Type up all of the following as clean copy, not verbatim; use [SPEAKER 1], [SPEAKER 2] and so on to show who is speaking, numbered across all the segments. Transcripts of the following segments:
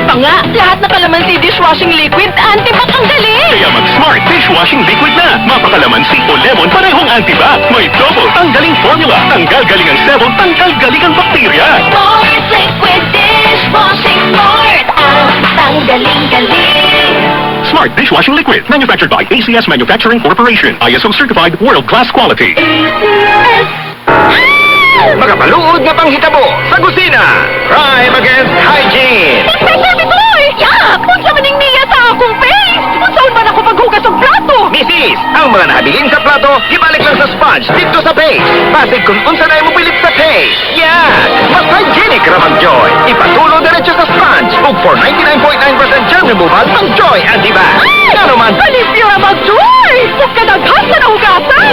[SPEAKER 1] Pa nga, lahat na kalamansi dishwashing liquid, antibac ang galing!
[SPEAKER 2] Kaya mag-Smart Dishwashing Liquid na. Mapakalamansi o lemon, parehong antibac. May double tanggaling formula. Tanggal galing ang sebo, tanggal galing ang bakterya.
[SPEAKER 1] Smart Liquid Dishwashing Smart ang tanggaling-galing!
[SPEAKER 2] Smart Dishwashing Liquid. Manufactured by ACS Manufacturing Corporation. ISO certified world-class quality.
[SPEAKER 3] Mga maluod nga panghitabo sa kusina. Crime against hygiene.
[SPEAKER 1] Pressure boy! Yak! Unsa man ning niya sa akong face? Unsaon man ako paghugas og plato?
[SPEAKER 3] Misis, ang mga nahabilin sa plato, ibalik lang sa sponge dito sa base. Basig kung unsa na imong pilit sa taste. Yeah! Mas hygienic ra mag-Joy. Ipatulo diretso sa sponge. Ug for 99.9% germ removal, ang Joy Antibac. Ngano man,
[SPEAKER 1] Alipyo ra mag-Joy! Ug kadaghan sa nahugasan!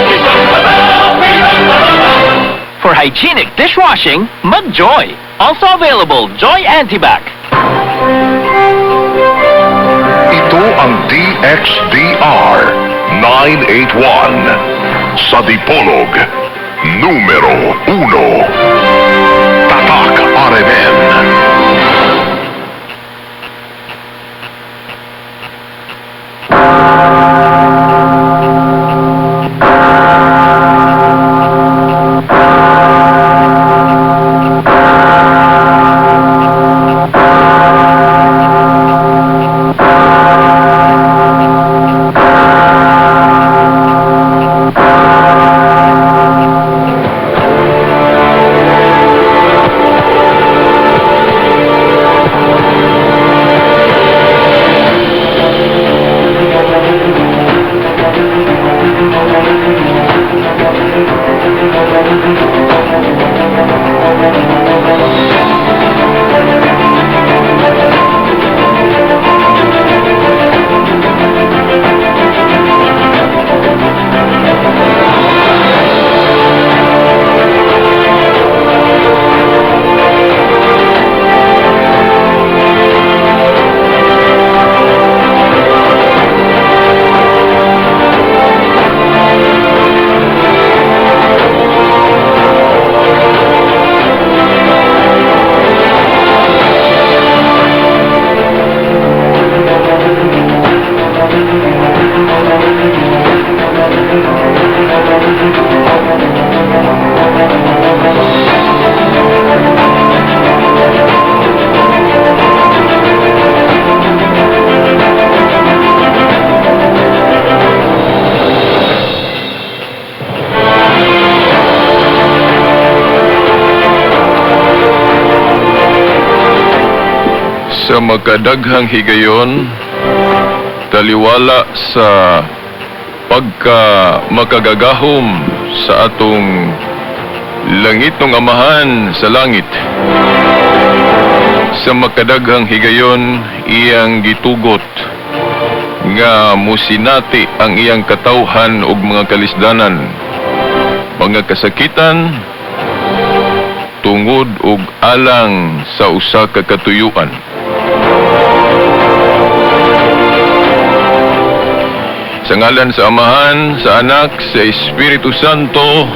[SPEAKER 4] For hygienic dishwashing, Mugjoy. Also available, Joy Antibac.
[SPEAKER 5] Ito ang DXDR 981 sa Dipolog, numero 1. Tatak RMN.
[SPEAKER 6] Sa makadaghang higayon, taliwala sa pagka makagagahom sa atong langit ng Amahan sa langit. Sa makadaghang higayon, iyang gitugot nga musinati ang iyang katawhan ug mga kalisdanan, mga kasakitan, tungod og alang sa usa ka katuyuan. Sa ngalan sa Amahan, sa Anak, sa Espiritu Santo.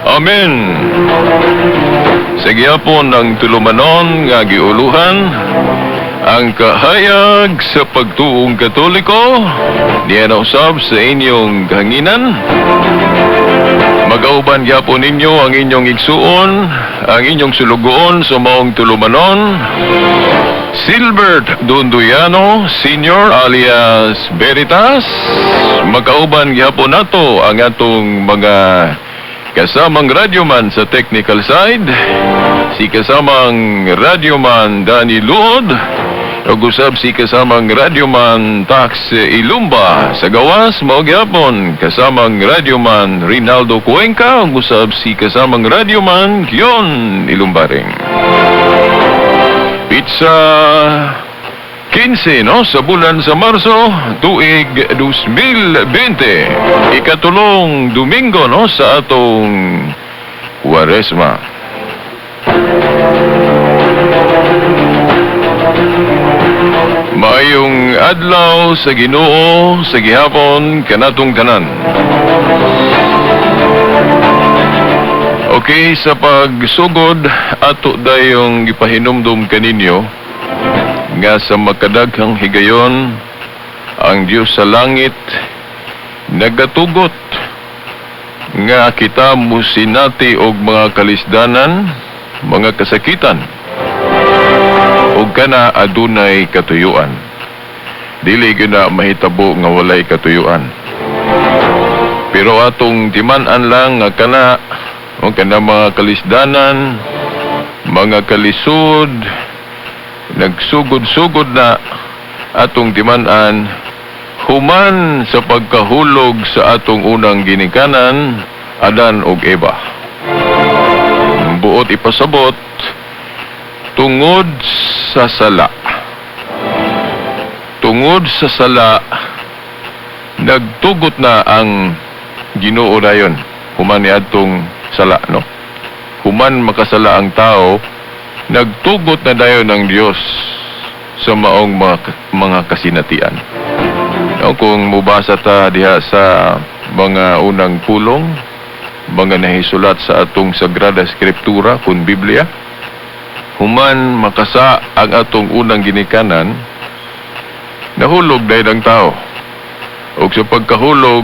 [SPEAKER 6] Amen. Sa gihapon ang tulumanon nga giuluhan, ang kahayag sa pagtuong Katoliko, niya na usab sa inyong kahanginan. Magauban gyapon ninyo ang inyong igsuon, ang inyong sulugoon sa maong tulumanon, Silbert Dunduyano Senior alias Veritas. Magkauban gyapon nato ang atong mga kasamang radyoman sa technical side, si kasamang radyoman Danny Luod, ug usab si kasamang radyoman Tax Ilumba. Sa gawas mao gyapon kasamang radyoman Rinaldo Cuenca ug usab si kasamang radyoman Kion Ilumbaring. Pizza 15, no? Sa bulan sa Marso, tuig 2020. Ikatulong Domingo, no? Sa atong Kwaresma. Maayong adlaw sa Ginoo sa gihapon kanatong tanan. Okay, sa pagsugod ato dayong gipahinumdum kaninyo Nga sa makadaghang higayon ang Dios sa langit nagatugot nga kita musinati og mga kalisdanan, mga kasakitan, ug kana adunay katuyuan. Dili gyud na mahitabo nga walay katuyuan. Pero atong timan-an lang nga kana o kana mga kalisdanan, mga kalisod, nagsugod-sugod na atong timan-an human sa pagkahulog sa atong unang ginikanan, Adan ug Eva. Buot ipasabot tungod sa sala. Tungod sa sala, nagtugot na ang Ginoo dayon human niadtong sala, no? Human makasala ang tao, nagtugot na dayon ang Dios sa maong mga kasinatian. No, kung mubasa ta diha sa mga unang pulong, mga nahisulat sa atong Sagrada Escritura kun Biblia, human makasa ang atong unang ginikanan, nahulog dayon ang tao. Og sa pagkahulog,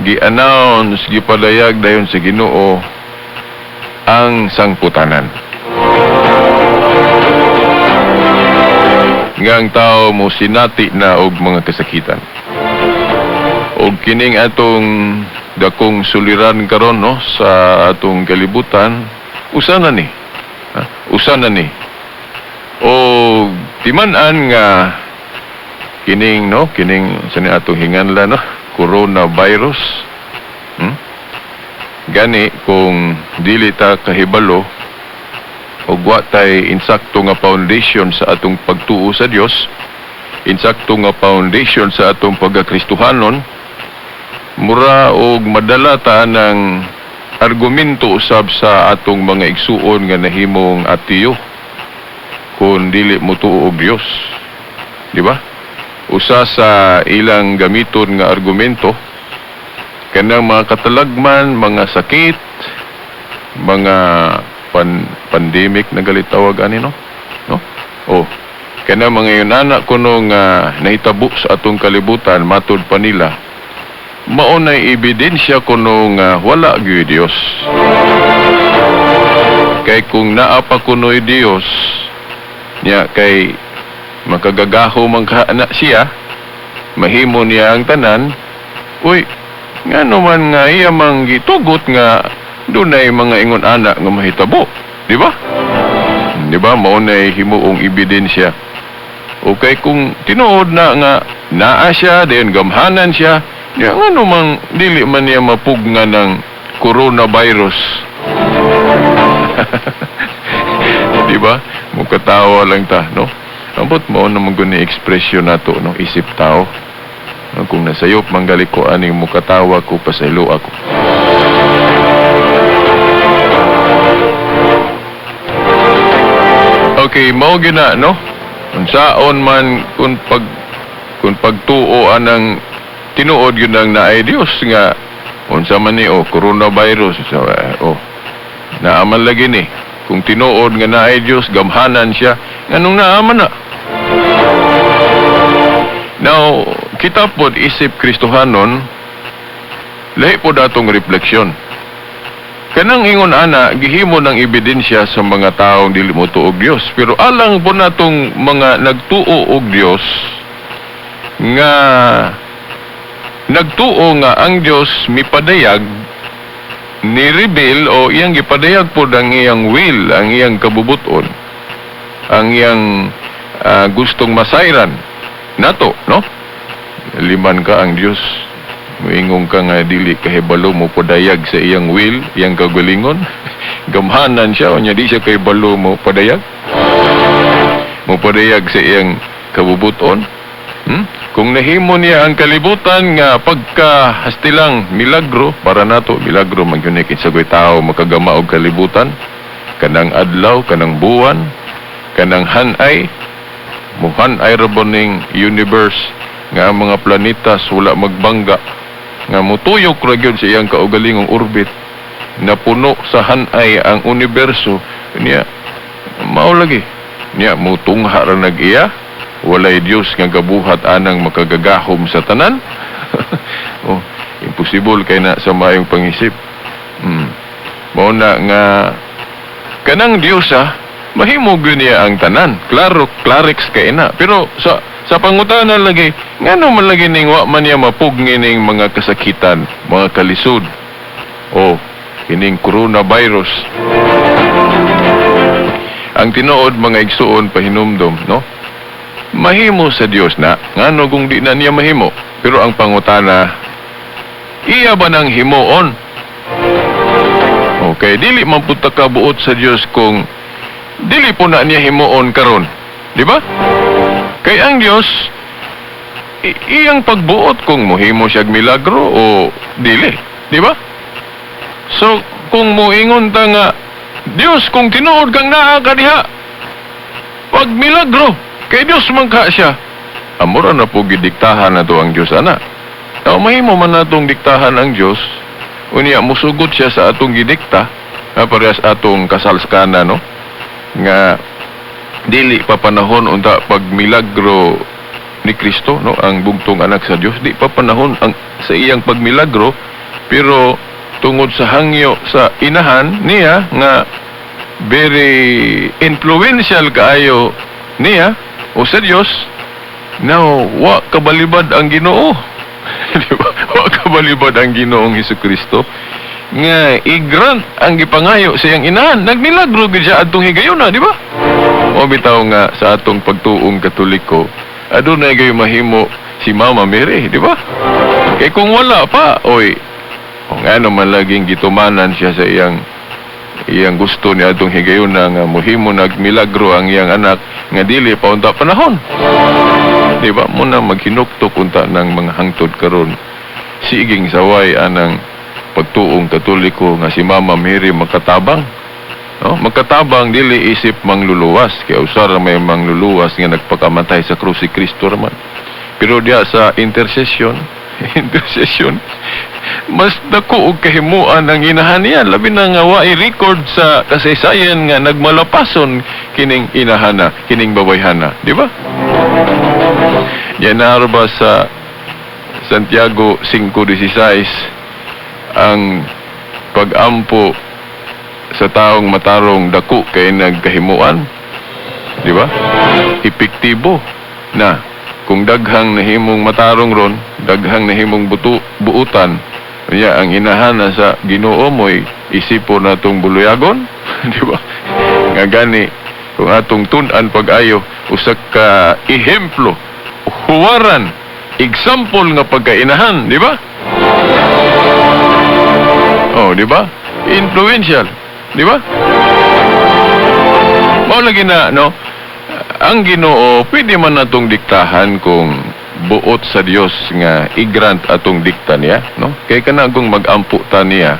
[SPEAKER 6] gi-announce, gipadayag dayon sa Ginoo ang sangputanan. Nga ang tao mo sinati na og mga kasakitan. Og kining atong dakong suliran karon, no, sa atong kalibutan, usa na ni. Ha? Usa na ni. Og timan-an nga kining, no, kining sa ni atong hinganla, no, coronavirus. Gani kung dili ta kahibalo og wa tay insakto nga foundation sa atong pagtuo sa Dios, insakto nga foundation sa atong pagkakristohanon, mura og madala ta ng argumento usab sa atong mga igsuon nga nahimong ateo kung dili motuo og Dios. Di ba? Usa sa ilang gamiton nga argumento kanang mga katalagman, mga sakit, mga pandemic na galit tawag ani, no? No? Oh, kanang mga yunana kuno nga nahitabo sa atong kalibutan matud pa nila, mao nay ebidensya kuno nga wala gyud Dios. Kay kung naa pa kuno'y Dios niya, kay makagagaho man ka na siya, mahimo niya ang tanan. Uy, ngano man nga iya mang gitugot nga dunay mga ingon ana nga mahitabo, di ba? Di ba mao nay himuong ebidensya? Okay, kung tinuod na nga naa siya, dayon gamhanan siya, niya ngano mang dili man niya mapugna ng coronavirus? Di ba? Mukatawa lang ta, no? Ambot mo naman guni ekspresyon nato, no? Isip tao. No, kung nasayop manggali ko aning mukatawa ko, pasaylo ako. Okay, mao gyud na, no? Unsaon man kung pagtuo anang tinuod gyud ang naay Dios nga unsa man ni, oh, coronavirus, so, oh, naaman lagi ni. Kung tinuod nga naay Dios, gamhanan siya, nganong naaman na? Now, kita pod isip Kristohanon, lahi pod atong refleksyon. Kanang ingon ana, gihimo ng ebidensya sa mga taong dili motuo og Dios, pero alang po natong mga nagtuo og Dios nga nagtuo nga ang Dios mipadayag, ni-reveal o iyang gipadayag pod ang iyang will, ang iyang kabubuton, ang iyang gustong masayran nato, no? Liman ka ang Dios, moingong ka nga dili kahibalo mo padayag sa iyang will, iyang kagalingon. Gamhanan siya, unya di siya kahibalo mo padayag. Mo padayag sa iyang kabubuton. Kung nahimo niya ang kalibutan nga pagkahastilang milagro, para nato milagro man gyud ni kinsa koy tawo makagama og kalibutan, kanang adlaw, kanang buwan, kanang hanay, muhan ay ra ba ning universe nga ang mga planetas wala magbangga, nga mutuyok ra gyud sa iyang kaugalingong orbit, napuno sa hanay ang universo niya, mao lagi niya mutungha ra nag-iya. Walay Dios nga gabuhat anang makagagahom sa tanan? Oh, imposible kay na sa maayong pangisip. Mao na nga kanang Dios mahimo gyud niya ang tanan. Klaro, klarix kay na. Pero sa pangutana lagi, ngano man lagi ning wa man niya mapugni ning mga kasakitan, mga kalisod? O kining coronavirus. Ang tinuod, mga igsuon, pahinumdom, no? Mahimo sa Dios na, ngano kung di na niya mahimo? Pero ang pangutana, iya ba nang himuon? Okay, dili man pud ta kabuot sa Dios kung dili po na niya himuon karon. Di ba? Kay ang Dios iyang pagbuot kung mohimo siyag milagro o dili, di ba? So, kung moingon ta nga, "Dios, kung tinuod kang naa ka diha, pag milagro," kay Dios man ka siya. Amora na po gidiktahan na to ang Dios ana. Now, mahimo man natong diktahan ang Dios, unya musugot siya sa atong gidikta, nga parehas atong kasalskana, no? Nga dili pa panahon unta pag milagro ni Kristo, no, ang bugtong anak sa Dios, di pa panahon ang sa iyang pagmilagro, pero tungod sa hangyo sa inahan niya nga very influential kaayo niya o sa Dios, now wa kabalibad ang Ginoo, di ba? Wa kabalibad ang Ginoong Hesus Kristo nga i-grant ang gipangayo sa iyang inahan. Nagmilagro gid siya adtong higayuna, di ba? O bitaw nga sa atong pagtuong Katoliko, adunay gayo mahimo si Mama Mary, di ba? Kay kung wala pa, oy, o nga naman laging gitumanan siya sa iyang iyang gusto ni atong higayuna nga mohimo nagmilagro ang iyang anak nga dili pa unta panahon. Di ba? Muna maghinuktok unta ng mga hangtod karon. Siging saway anang pagtuong Katoliko nga si Mama Mary makatabang. No? Magkatabang dili isip mangluluwas, kay usara may mangluluwas nga nagpakamatay sa krus, si Kristo raman. Pero diya sa intercession, intercession, mas dako og kahimuan ang inahan niya, labi na nga waay record sa kasaysayan nga nagmalapason kining inahana, kining babayhana, di ba? Yan ba sa Santiago 5:16, ang pag-ampo sa taong matarong dako kay nagkahimuan, di ba? Epektibo na kung daghang nahimong matarong ron, daghang nahimong buto, buutan. Unya ang inahana sa Ginoo mo'y isipo na tong buluyagon, di ba? Nga gani kung atong tun-an pag-ayo, usa ka ehemplo, huwaran, example nga pagkainahan, di ba? Oh, di ba? Influential, di ba? Mao lagi na, no? Ang Ginoo, pwede man natong diktahan kung buot sa Dios nga i-grant atong dikta niya, no? Kay kana kung mag-ampo ta niya,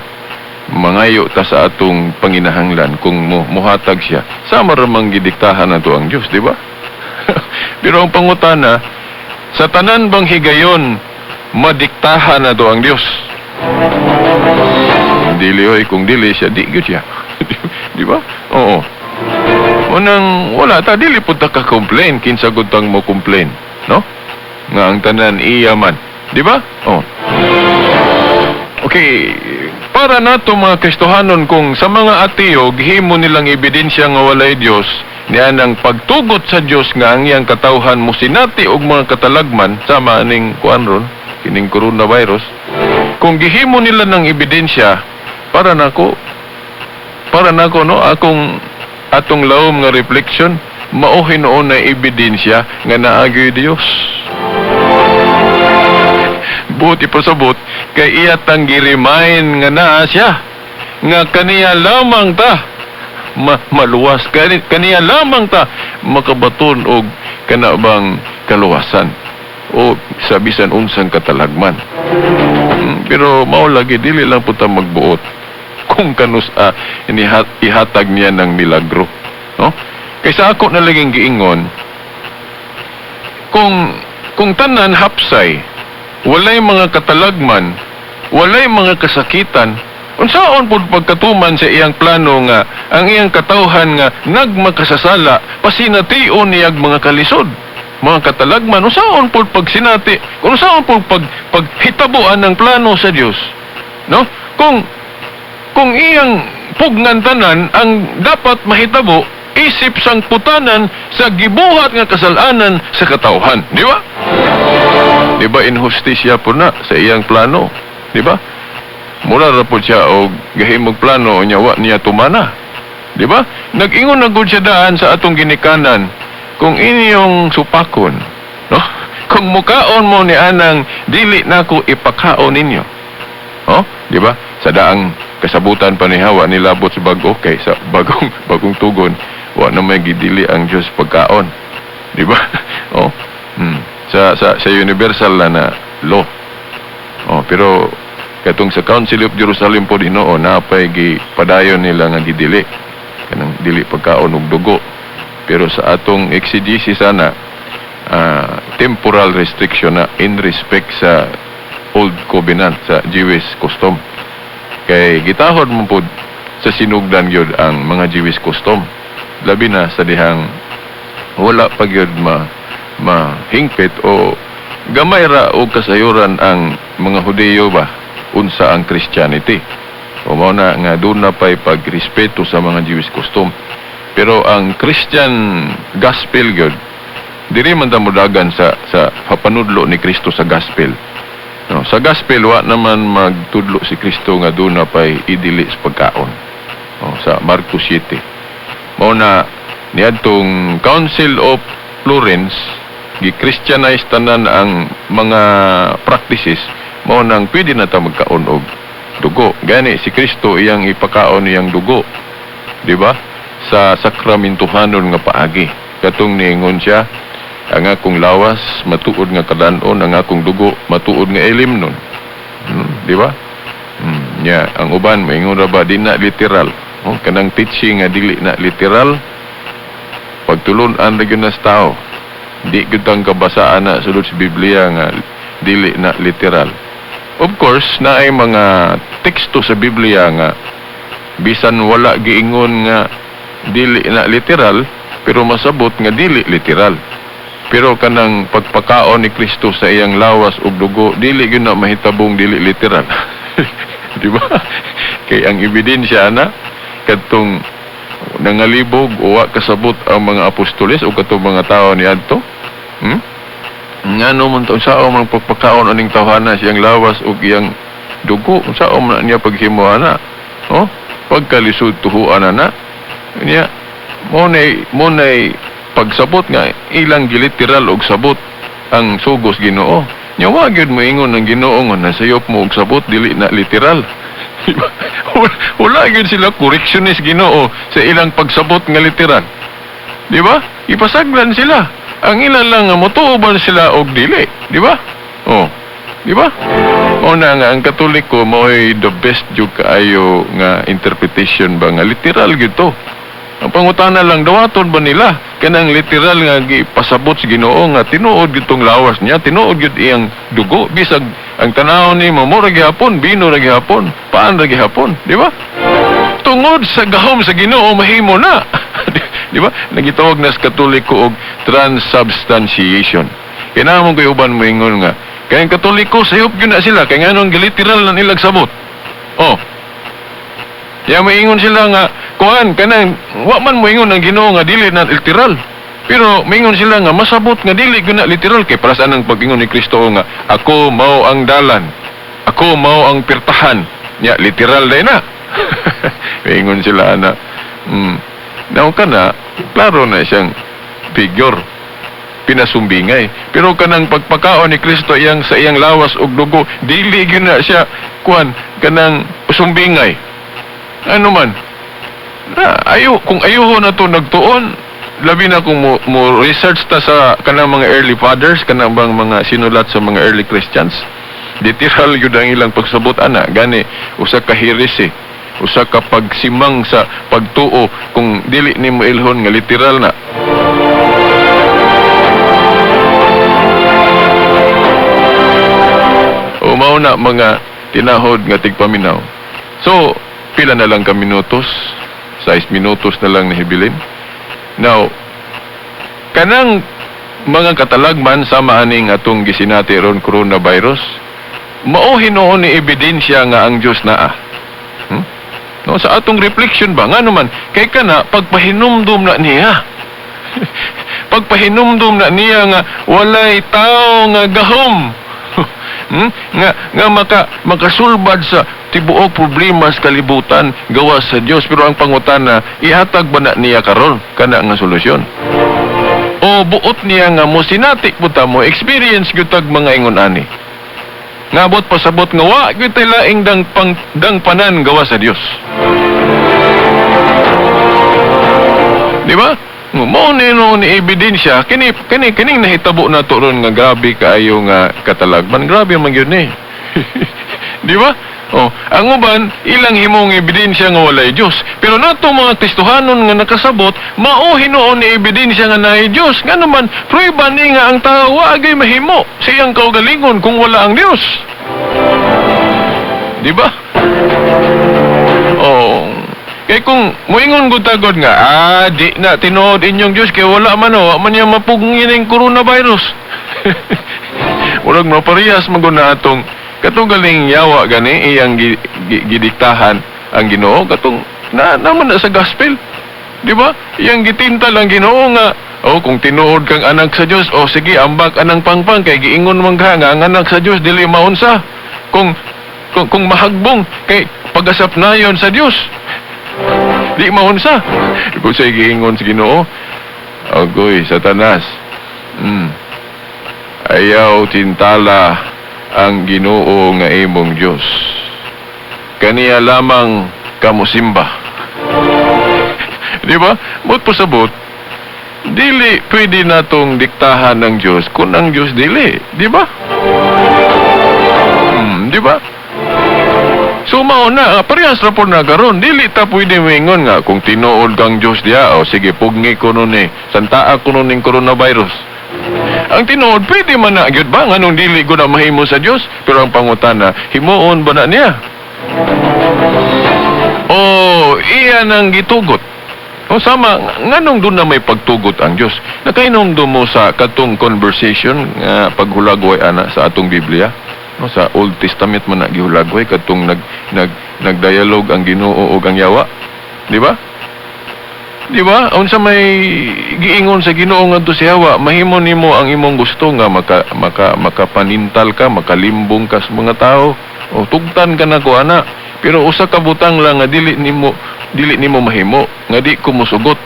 [SPEAKER 6] mangayo ta sa atong panginahanglan, kung muhatag siya, sama ra mang gidiktahan nato ang Dios, di ba? Pero ang pangutana, sa tanan bang higayon madiktahan nato ang Dios? Dili oy, kung dili siya, di gyud siya. Di ba? Oo. Unang wala ta, dili pud ta ka-complain, kinsa gud tang mo complain, no? Nga ang tanan iya man, di ba? Oh. Okay, para nato mga Kristohanon, kung sa mga ateo gihimo nilang ebidensya nga walay Dios niya ang pagtugot sa Dios nga ang iyang katawhan mosinati og mga katalagman sama aning kuan ron, kining coronavirus, kung gihimo nila ng ebidensya, para nako, no, akong atong lawom nga reflection, mao hinuon na ebidensya nga naa gyoy Dios. Buti pasabot kay iya tang gi-remind nga naa siya, nga kaniya lamang ta maluwas, kaniya lamang ta makabaton og kana bang kaluwasan o sa bisan unsang katalagman. Pero mao lagi, dili lang po ta magbuot kung kanus ihatag niya ng milagro, no? Kaysa ako na laging giingon, kung tanan hapsay, walay mga katalagman, walay mga kasakitan, unsaon pud pagkatuman sa iyang plano nga ang iyang katawhan nga nagmakasasala pasination niyag mga kalisod? mga katalagman, usaon po pagsinati, kung usaon po paghitabuan ng plano sa Dios, no? Kung iyang pugnan tanan ang dapat mahitabo isip sangputanan sa gibuhat nga kasalanan sa katawhan, di ba? Di ba inhustisya po na sa iyang plano, di ba? Mura ra po siya og gahimog plano nya wa niya tumana. Di ba? Nag-ingon na gud siya daan sa atong ginikanan kung inyong supakon, no? Kung mukaon mo ni anang dili nako ipakaon ninyo. Oh, di ba? Sa daang kasabutan pa ni Hawa nilabot sa bag-o kay sa bagong bagong tugon, wa na may gidili ang Dios pagkaon. Di ba? Oh. Sa universal na law. Oh, pero katong sa Council of Jerusalem po Ginoo napay gipadayon nila nga gidili kanang dili pagkaon og dugo. Pero sa atong exegesis sana temporal restriction na in respect sa Old Covenant, sa Jewish custom. Kay gitahod mo pod sa sinugdan gyud ang mga Jewish custom, labi na sa dihang wala pa gyud mahingpit o gamay ra og kasayuran ang mga Hudiyo ba unsa ang Christianity. O mao na nga doon na pa'y pagrespeto sa mga Jewish custom. Pero ang Christian gospel gyud, diri man ta modagan sa papanudlo ni Kristo sa gospel. No, sa gospel wa naman magtudlo si Kristo nga doon na pa'y idili sa pagkaon. O, sa Marcos 7. Mao na niadtong Council of Florence gi-Christianize tanan ang mga practices, mao nang pwede na ta magkaon og dugo. Gani si Kristo iyang ipakaon iyang dugo, di ba? Sa sakramentuhanon nga paagi. Katong niingon siya, ang akong lawas matuod nga kadan-on, ang akong dugo matuod nga ilimnon. Di ba? Nya ang uban maingon ra ba di na literal. Oh, kanang teaching nga dili na literal, pagtulon-an ra gyud na sa tao. Di gyud ang kabasaan na sulod sa Biblia nga dili na literal. Of course, naay mga teksto sa Biblia nga bisan wala giingon nga dili na literal, pero masabot nga dili literal. Pero kanang pagpakaon ni Kristo sa iyang lawas ug dugo, dili gyud na mahitabong dili literal. Di ba? Kay ang ebidensya na kadtong nangalibog o wa kasabot ang mga apostoles o katong mga tao niadto. Ngano man to, unsaon man pagpakaon aning tawhana siyang lawas ug iyang dugo, unsaon man niya paghimo ana? Oh, pagkalisod tuhuan ana. Niya mo nay pagsabot nga ilang giliteral og sabot ang sugos Ginoo. Nya wa gyud moingon ang Ginoo nga nasayop mo og sabot dili na literal. Wala gyud sila correctionist Ginoo sa ilang pagsabot nga literal. Di ba? Ipasaglan sila. Ang ilan lang nga motuo ba sila og dili, di ba? Oh, di ba? Mao na nga ang Katoliko mao'y the best jud kaayo nga interpretation ba nga literal gyud to. Ang pangutana lang, dawaton ba nila kanang literal nga gipasabot sa Ginoo nga tinuod gyud tong lawas niya, tinuod gyud iyang dugo, bisag ang tan-awon nimo mo ra gihapon, bino ra gihapon, paan ra gihapon, di ba? Tungod sa gahom sa Ginoo mahimo na. Di ba? Nagitawag na sa Katoliko og transubstantiation. Kinahanglan kay uban moingon nga kay ang Katoliko sayop gyud na sila kay nganong giliteral na nilag sabot. Oh. Ya moingon sila nga kuan kanang wa man moingon ang Ginoo nga dili na literal. Pero moingon sila nga masabot nga dili gyud na literal kay para sa anang pag-ingon ni Kristo nga ako mao ang dalan. Ako mao ang pirtahan. Nya literal day na. Moingon sila ana. Now kana klaro na siyang figure, pinasumbingay. Pero kanang pagpakaon ni Kristo iyang sa iyang lawas ug dugo, dili gyud na siya kuan kanang sumbingay. Ano man? Na, ayo kung ayuho na to nagtuon, labi na kung mo research ta sa kanang mga early fathers, kanang bang mga sinulat sa mga early Christians, literal gyud ang ilang pagsabot ana. Gani usa ka heresy, usa ka pagsimang sa pagtuo kung dili nimo ilhon nga literal na. O mao na mga tinahod nga tigpaminaw. So, pila na lang ka minutos? 6 minutos na lang nahibilin. Now, kanang mga katalagman sama aning atong gisinati ron, coronavirus, mao hinuon ni ebidensya nga ang Dios naa. No, sa atong reflection ba, ngano man kay kana pagpahinumdum na niya. Pagpahinumdum na niya nga walay tao nga gahom, Nga nga makasulbad sa tibuok problema sa kalibutan gawas sa Dios. Pero ang pangutana, ihatag ba na niya karon kana nga solusyon? O buot niya nga mo sinati po ta, mo experience gyud tag mga ingon ani? Ngabot pasabot nga wa gyud tay laing dang pang dangpanan gawas sa Dios. Di ba? Mao ni no ni ebidensya kini kini kining nahitabo na to ron nga grabe kaayo nga katalagman, grabe man gyud ni. Di ba? Oh, ang uban ilang himong ebidensya nga walay Dios. Pero nato mga Kristohanon nga nakasabot, mao hinuon ni ebidensya nga naay Dios. Ngano man, prueba ni nga ang tao wa agay mahimo sa iyang kaugalingon kung wala ang Dios. Di ba? Oh, kay kung moingon gud tagod nga, di na tinuod inyong Dios kay wala man, oh, wa man niya mapugngin ang coronavirus. Murag maparehas man gud na atong katong galing yawa gani iyang gidiktahan ang Ginoo katong na naman na sa gospel. Di ba? Iyang gitintal ang Ginoo nga, oh, kung tinuod kang anak sa Dios, oh sige, ambak anang pangpang kay giingon man ka nga ang anak sa Dios dili maunsa. Kung mahagbong kay pagasap nayon sa Dios. Di maunsa. Kung sa giingon sa Ginoo, agoy Satanas. Ayaw tintala ang Ginoo nga imong Dios. Kaniya lamang kamusimba. Di ba? But pasabot, dili pwede natong diktahan ng Diyos kung ang Diyos dili. Di ba? Di ba? So mao na, parehas ra po na karon. Dili ta pwede moingon nga kung tinuod kang Diyos diya, o sige, pugni ko nun eh. Santaa ko nun ning coronavirus. Ang tinuod, pwede man na, gyud ba? Nganong dili ko na mahimo sa Diyos? Pero ang pangutana, himuon ba na niya? O iyan ang gitugot. O sama, nganong doon na may pagtugot ang Diyos? Nakainomdom mo sa katong conversation nga paghulagway ana sa atong Biblia? No, sa Old Testament man na gihulagway katong nag nag nagdialog ang Ginoo ug ang yawa. Di ba? Di ba? Unsa may giingon sa Ginoo ngadto si Hawa, mahimo nimo ang imong gusto nga maka maka makapanintal ka, makalimbong ka sa mga tao. O tugtan ka na ko ana. Pero usa ka butang lang nga dili nimo mahimo, nga di ko mosugot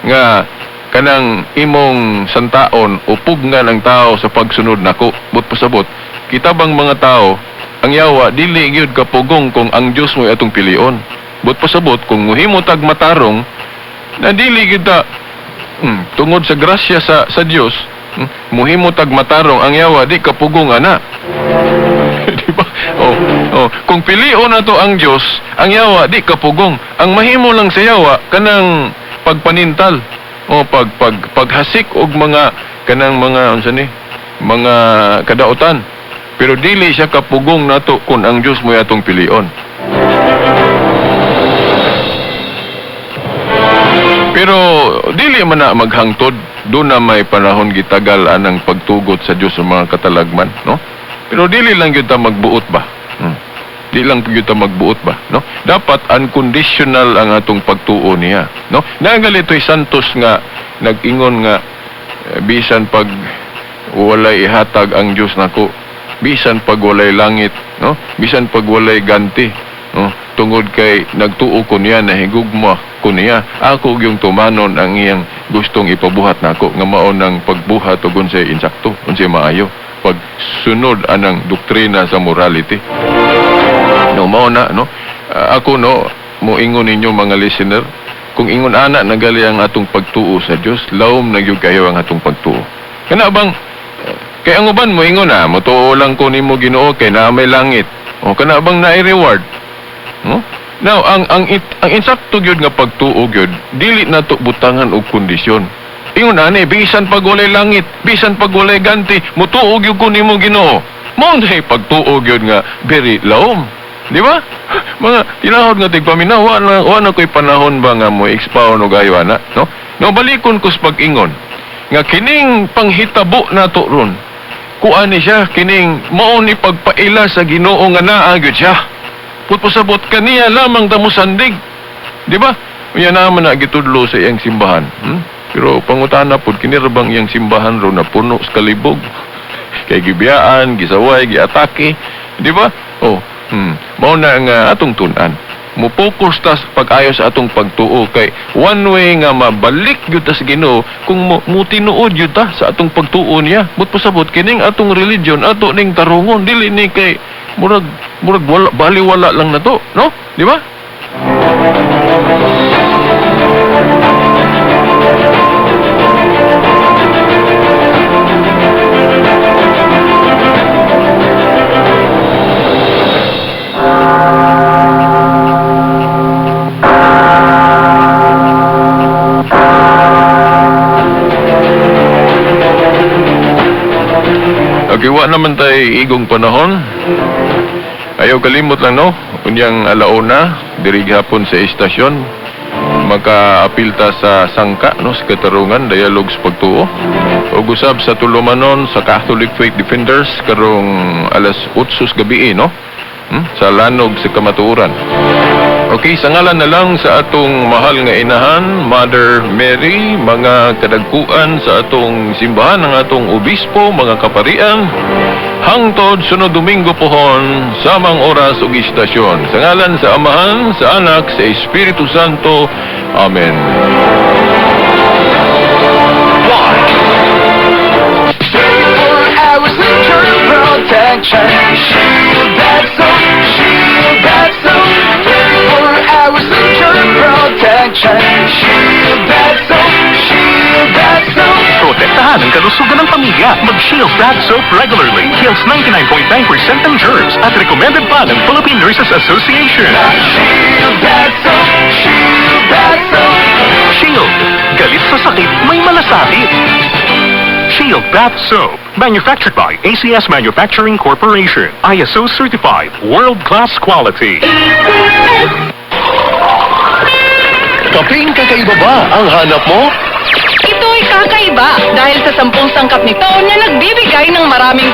[SPEAKER 6] nga kanang imong santaon o pugnan ang tao sa pagsunod nako. But pasabot, kita bang mga tao, ang yawa dili gyud kapugong kung ang Dios mo atong pilion. But pasabot, kung muhimo tag matarong na dili kita, tungod sa grasya sa Dios, muhimo tag matarong, ang yawa di kapugong ana. Di ba? Oh, kung pilion nato ang Dios, ang yawa di kapugong. Ang mahimo lang sa yawa kanang pagpanintal o pag pag paghasik og mga kanang mga unsa ni mga kadautan. Pero dili siya kapugong nato kung ang Dios mo atong pilion. Pero dili man na maghangtod, doon na may panahon gitagal anang pagtugot sa Dios sa mga katalagman, no? Pero dili lang gyud ta magbuot ba? Di lang gyud ta magbuot ba, no? Dapat unconditional ang atong pagtuo niya, no? Nagalito'y santos nga nag-ingon nga bisan pag walay ihatag ang Dios nako, bisan pag walay langit, no? Bisan pag walay ganti, no? Tungod kay nagtuo ko niya, nahigugma ko niya, ako yung tumanon ang iyang gustong ipabuhat nako nga mao nang pagbuhat og unsay insakto, unsay maayo, pagsunod anang doktrina sa morality. No, mao na, no? Ako, no, moingon ninyo mga listener, kung ingon ana nagali ang atong pagtuo sa Dios, lawom na gyud kayo ang atong pagtuo. Kana bang kay ang uban moingon na, motuo lang ko nimo Ginoo kay naa may langit. O kana bang naay reward? No? Now, ang insakto gyud nga pagtuo gyud, dili nato butangan og kondisyon. Ingon ani, bisan pag walay langit, bisan pag walay ganti, motuo gyud ko nimo Ginoo. Mao na pagtuo gyud nga very laom. Di ba? Mga tinahod nga tigpaminaw, wa na ko'y panahon ba nga mo expound og ayo ana, no? No, balikon ko sa pag-ingon. Nga kining panghitabo nato ron. Kuan ni siya kining mao ni pagpaila sa Ginoo nga naa gyud siya. Putpasabot kaniya lamang ta mosandig. Di ba? Unya naman na gitudlo sa iyang simbahan. Pero pangutana pod, kini ra bang iyang simbahan ron na puno sa kalibog? Kay gibiyaan, gisaway, giatake, di ba? Oh. Mao na nga atong tun-an. Mo-focus ta sa pag-ayo sa atong pagtuo kay one way nga mabalik gyud ta sa Ginoo kung mo tinuod gyud ta sa atong pagtuo niya. But pasabot kining atong religion ato ning tarungon, dili ni kay murag wala, baliwala lang na to, no? Di ba? Okay, wa naman tay igong panahon. Ayaw kalimot lang, no? Unyang alauna, diri gihapon sa istasyon, makaapil ta sa sangka, no? Sa katarungan, dialogue sa pagtuo. Ug usab sa tulumanon sa Catholic Faith Defenders karong alas 8 sa gabi, no? Sa lanog sa kamatuoran. Okay, sa ngalan na lang sa atong mahal nga inahan, Mother Mary, mga kadagkuan sa atong simbahan, ang atong obispo, mga kaparian, hangtod sunod Domingo pohon, samang oras ug istasyon. Sa ngalan sa Amahan, sa Anak, sa Espiritu Santo. Amen.
[SPEAKER 3] Hours of germ protection. Shield that soap, shield that soap. 24 hours of germ protection. Shield that soap, shield that soap.
[SPEAKER 2] Protektahan ang kalusugan ng pamilya. Mag-Shield Bath Soap regularly. Kills 99.9% ng germs at recommended pa ng Philippine Nurses Association.
[SPEAKER 3] Shield that soap, shield that soap.
[SPEAKER 2] Shield. Galit sa sakit, may malasakit. Shield Bath Soap. Manufactured by ACS Manufacturing Corporation. ISO certified. World-class quality.
[SPEAKER 6] Kapeng kakaiba ba ang hanap mo?
[SPEAKER 1] Ito'y kakaiba dahil sa 10 sangkap nito na nagbibigay ng maraming